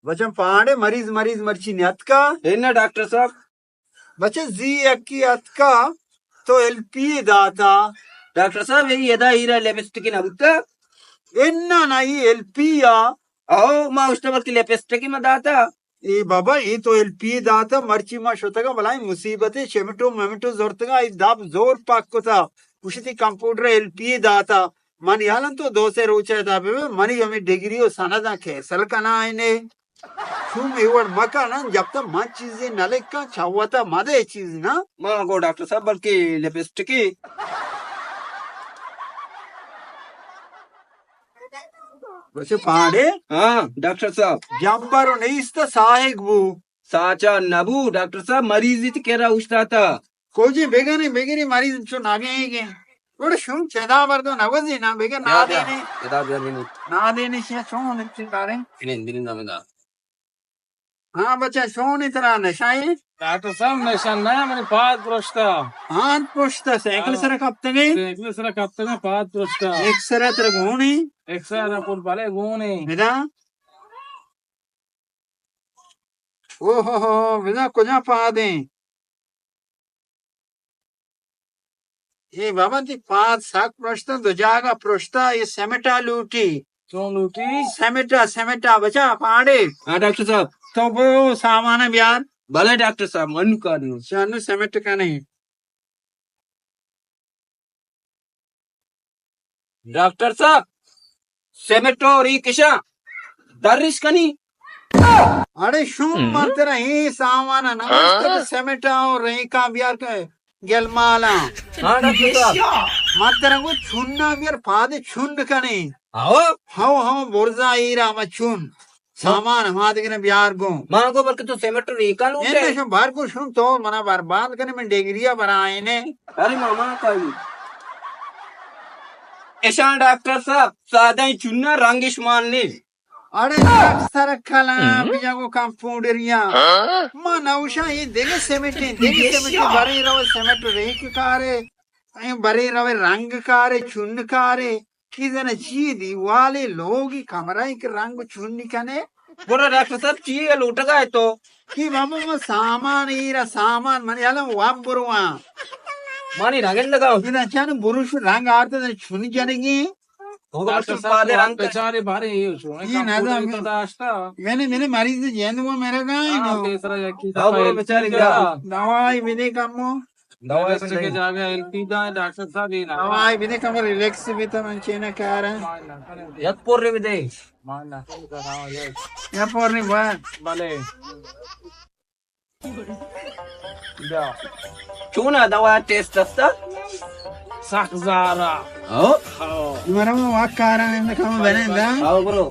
بچہ پانڈے مریض، مریض مرچی نیاتکا؟ اے نہ ڈاکٹر صاحب۔ بچہ زی یکی اتکا تو ایل پی داتا۔ ڈاکٹر صاحب، اے ادا ایرا لپسٹک نہ بوتا؟ انا نہ، اے ایل پی آ۔ او، ما اشتا بلکہ لپسٹک ما داتا۔ اے بابا، اے تو ایل پی داتا، مرچی ما شتگا بلائیں مصیبتے، چمٹو ممٹو زرتگا، اے داب زور پاک کتا۔ گوشتی کمپاؤنڈر ایل پی داتا۔ من یالن تو دو سے روچ ادا بہ، منی ہمیں ڈگری و سنداں کینسل کنا آئینے۔ چون اے وڑ مکن، جب تک من چیزے نہ لکھاں، چہ وتا مدے چیز نہ۔ ما گو ڈاکٹر صاحب، بلکہ لپسٹکی۔ بچے پاڑے؟ ہاں، ڈاکٹر صاحب۔ جمبر و نیست ساہگ بو۔ ساچا نبو، ڈاکٹر صاحب، مریضی تی کرا اوشتاتا۔ کوجی بگنی، بگنی مریض چو ناگے گے۔ گڑا شون چدا بردو نگوزی نا، بگر بیا، بیا، نادینے۔ چدا بیا نینو۔ نادینے شیا چون چی داریں؟ نین، بنین نامدا۔ ہاں بچہ، شونی ترا نشہ ایں؟ ڈاکٹر صاحب، نشہ نہ، منی پاد پرشتا۔ پاد پرشتا، سائیکل ہاں۔ سرا کپتگے؟ سائیکل سرا کپتگے، پاد پرشتا۔ ایکسرے ترا گونی؟ ایکسرے پور بلے گونی۔ بدا؟ او ہو ہو، بدا کجا پادیں؟ اے بابا، تی پاد سک پرشتن، دو جاگہ پرشتا، اے سیمٹا لوٹی۔ چون لوٹی؟ سیمٹا، سیمٹا، بچا پاڑے۔ ہاں ڈاکٹر صاحب۔ تو بو سامان بیار۔ بلے ڈاکٹر صاحب، من کاروں۔ شانو سیمٹ کنے۔ ڈاکٹر صاحب، سیمٹ و ریکشاں درش کنی۔ اڑے شوم، من ترا اے سامان نہ گوشت کہ سیمٹ و ریکاں بیار کہ گلمالاں۔ ہاں ڈاکٹر صاحب۔ من ترا گو چنا بیار، پاد چن کنی۔ ہاؤ۔ ہاؤ، ہاؤ، برزا ایرا ما چن۔ سامان ہما دگہ بیار گوں۔ ما گو بلکہ تو سیمٹ ریکا لوٹے۔ اے نشم بار کو شم تو منا برباد کنے، من ڈگریا برائینے۔ ارے ماما کائی۔ اشان ڈاکٹر صاحب، سادہ چنا رنگش مان نے۔ اڑے سر کلا بیا گو کمپاؤنڈریا۔ ما نوشا اے دگہ سیمٹ، دگہ سیمٹ بری رو سیمٹ ریک کارے۔ اے برے روے رنگ کارے، چن کارے، کی زن چی دیوالے، لوگی کمرہ کہ رنگ چنی کنے۔ گڑا ڈاکٹر صاحب، چی لوٹگا ہے تو؟ کی بابا، ما سامان ایرا، سامان من یالا واب برواں۔ مانی رنگ لگاؤ۔ ادا چن بروش رنگ آرت چن جنگی۔ ڈاکٹر صاحب، پادے رنگ بیچارے بارے یہ چھو۔ یہ نہ دا۔ میں نے، میں نے مریض جند وہ میرا گائے ہاں، نو۔ تیسرا یکی ہاں، بولو بیچارے گا۔ دوائی بھی دے کمو۔ دوائی ریسٹ کے جاگہ ایل پی دا ہے، ڈاکٹر صاحب، یہ نہ۔ دوائی بھی دے کم، ریلیکس بھی تو من چینا کار ہے۔ یک پور بھی دے۔ یک پور نہیں بات۔ بلے۔ بیا۔ چونا دوا ٹیسٹ استا؟ سخت زارا۔ ہاں؟ ہاں۔ مرا ما واک کارا ہے، کم بنے دا۔ آؤ برو۔